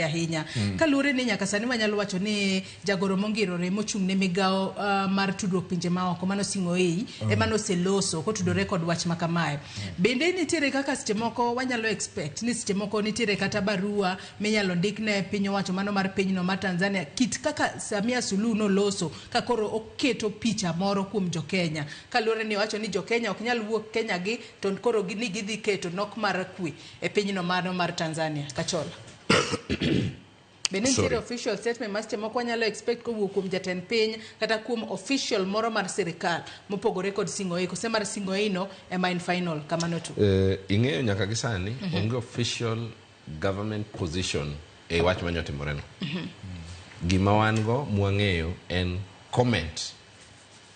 Ahinya kaluwore ni nyaka sani wanyalo wacho ni jagoro mongirore mochung' ne migawo mar tudruok pinje maoko mano Sing'oei ema noseloso kotudore kod wach ma kamae. Bende nitiere kaka seche moko wanyalo expect ni seche moko nitiere kata barua minyalo ndik ne piny owacho mano mar pinyno mar Tanzania, kit kaka Samia Suluhu noloso ka koro oketo picha moro kuom jo Kenya, kaluwore ni owacho ni jo Kenya ok nyal wuok Kenya gi to koro ni gidhi keto nok mar kwe e pinyno mano mar Tanzania. Kachola. Bende nitiere Sorry. official statement ma seche moko wanyalo expect kowuok kuom jatend piny kata kuom official moro mar sirikal mopogore kod Sing'oei, kose mar Sing'oei no ema en final kamano tu? Ing'eyo nyaka gi sani onge official government position e wach manyotimoreno. Gima wan go mwang'eyo en comment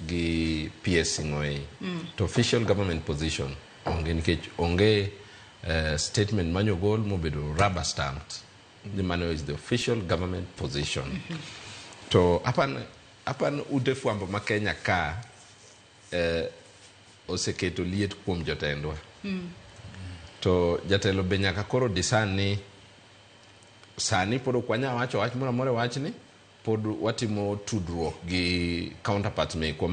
gi PS Sing'oei. To official government position onge nikech onge statement manyogol mobedo rubber stamped ni mano is the official government position. To apan ute fwambo ma Kenya ka oseketo liet kuom jotendwa. To jatelo be nyaka koro discern ni sani pod ok wanyal wacho wach moro amora e wachni, pod watimo tudruok gi counterparts mekwa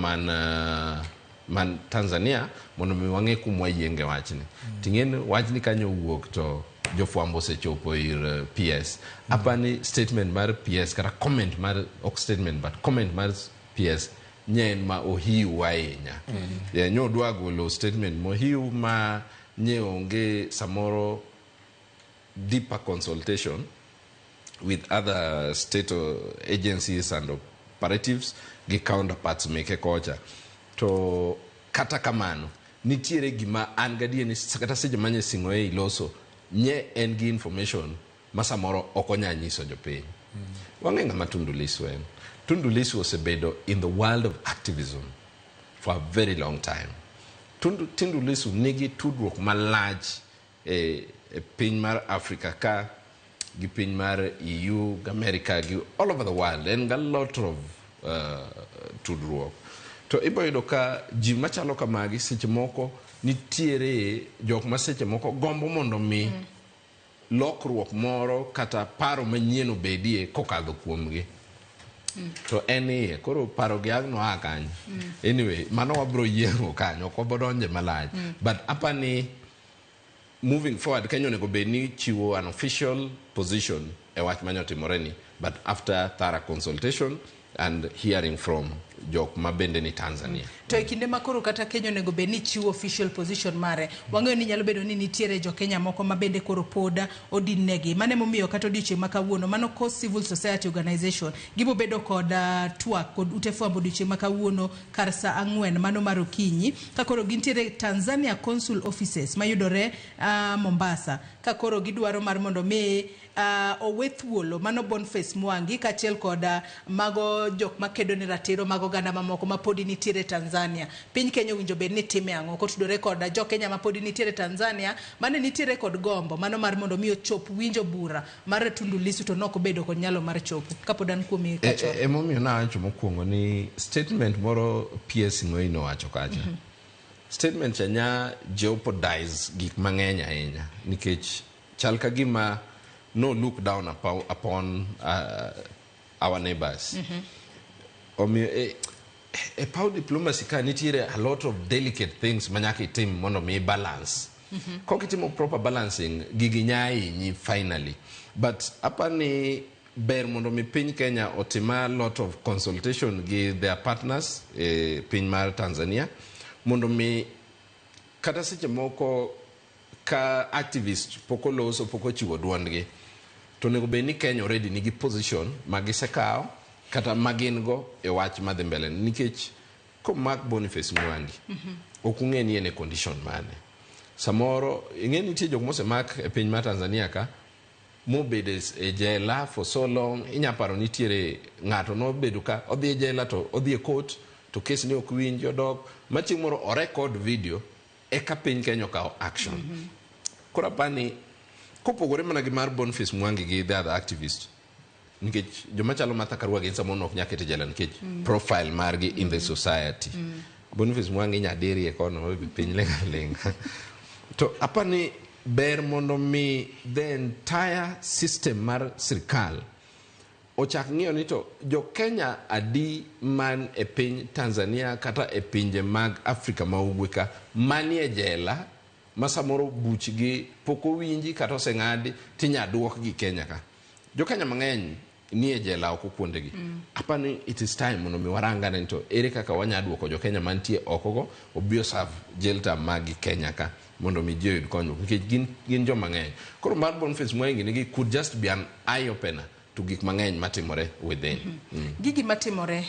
man Tanzania mondo mi wang'e kuma wayienge wachni. Ting'e ni wachni kanyo owuok to jofwambo osechopo ir PS. Apani statement mar PS kata comment mar, ok statement but comment mar PS nye en ma ohiu ahinya. Yeah, nyo odwa golo statement mohiu ma nye onge samoro deeper consultation with other state agencies and operatives gi counterparts meke kocha. To kata kamano, nitiere gima an gadier ni kata seche manye Sing'oei loso, nye en gi information ma samoro ok onya nyiso jopiny. Wang'e ng'ama Tundu Lissu en. Tundu Lissu osebedo in the world of activism for a very long time. Tundu Lissu nigi tudruok malach e piny mar Africa ka gi piny mar EU gi America gi all over the world. En ga lot of tudruok. To ibo yudo ka ji machalo kamagi seche moko nitiere jok ma seche moko gombo mondo mi lokruok moro kata paro manyien obedie kokadho kuomgi. To en iye, koro paro gi ang' noa kanyo. Anyway, mano wabro yieng'o kanyo, ok wabodonje malach. But apani moving forward, Kenya onego bed ni chiwo an official position e wach manyotimore ni, but after thorough consultation and hearing from jok ma bende ni Tanzania. To e kinde ma koro kata Kenya onego bed ni chiwo official position mare, wang'eyo ni nyalo bedo ni nitiere jo Kenya moko ma bende koro pod odinnegi. Mano emomiyo kata odiochieng' ma kawuono, mano Coast Civil Society Organization gibo bedo kod twak kod ute fwambo odiochieng' ma kawuono kar saa 4 mano mar okinyi, ka koro gintiere Tanzania Consul Offices mayudore Mombasa, ka koro gidwaro mar mondo mi owe thuolo mano Boniface Mwangi kaachiel kod mago jok makedo ne ratiro mag oganda mamoko ma podi nitiere Tanzania. Piny Kenya owinjo bed ni time ang'o kotudore kod jo Kenya ma podi nitiere Tanzania mane nitiere kod gombo mano mar mondo mi ochop winjo bura mar Tundu Lissu to nok obedo kod nyalo mar chopo. Kapod an kuomi Kachola. Emomiyo nawacho mokwongo ni statement moro PS Sing'oei nowacho kacha. Statement cha nya jeopardize gik mang'eny ahinya nikech chal ka gima no look down upon our neighbors. Omiyo e power diplomacy ka nitiere a lot of delicate things ma nyaka itim mondo mi balance. Kok itimo proper balancing, gigi nya hinyi finally. But apani ber mondo mi piny Kenya otim a lot of consultation gi their partners e piny mar Tanzania mondo mi kata seche moko ka activist pok oloso, pok ochiwo duondgi, to onego bed ni Kenya already nigi position ma gisekawo kata ma gin go e wach madhi mbele, nikech komak Boniface Mwangi ok ung'e ni en e condition mane. Samoro ing'e nitie jok mosemak e piny mar Tanzania ka mobedo e jela for so long. Inya paro nitiere ng'ato nobedo ka odhi e jela to odhi e court to kes ne ok winji, odok ma chieng' moro o record video eka piny Kenya okawo action. Koro apani kopogore mana gi mar Boniface Mwangi gi the other activist, nikech joma chalo Martha Karua gin samoro ok nyal ket e jela nikech profile margi in the society. Boniface Mwangi inya dirie kono piny ling' aling'a. To apani Ber mondo mi the entire system mar sirkal ochak ng'iyo ni to jo Kenya adi man e piny Tanzania kata e pinje mag Afrika ma ugwe ka manie jela ma samoro buchgi pok owinji kata oseng'adi tinya duokgi Kenya ka. Jo Kenya mang'eny nie jela oko kuondegi. Apani it is time mondo mi warangane ni to ere kaka wanya duoko jo Kenya mantie oko go obi oserve jail term mag gi Kenya ka mondo mi ji oyud konyruok nikech gin joma ng'eny. Koro mar Boniface Mwangi nigi could just be an eye opener to gik mang'eny matimore within. Gigi matimore.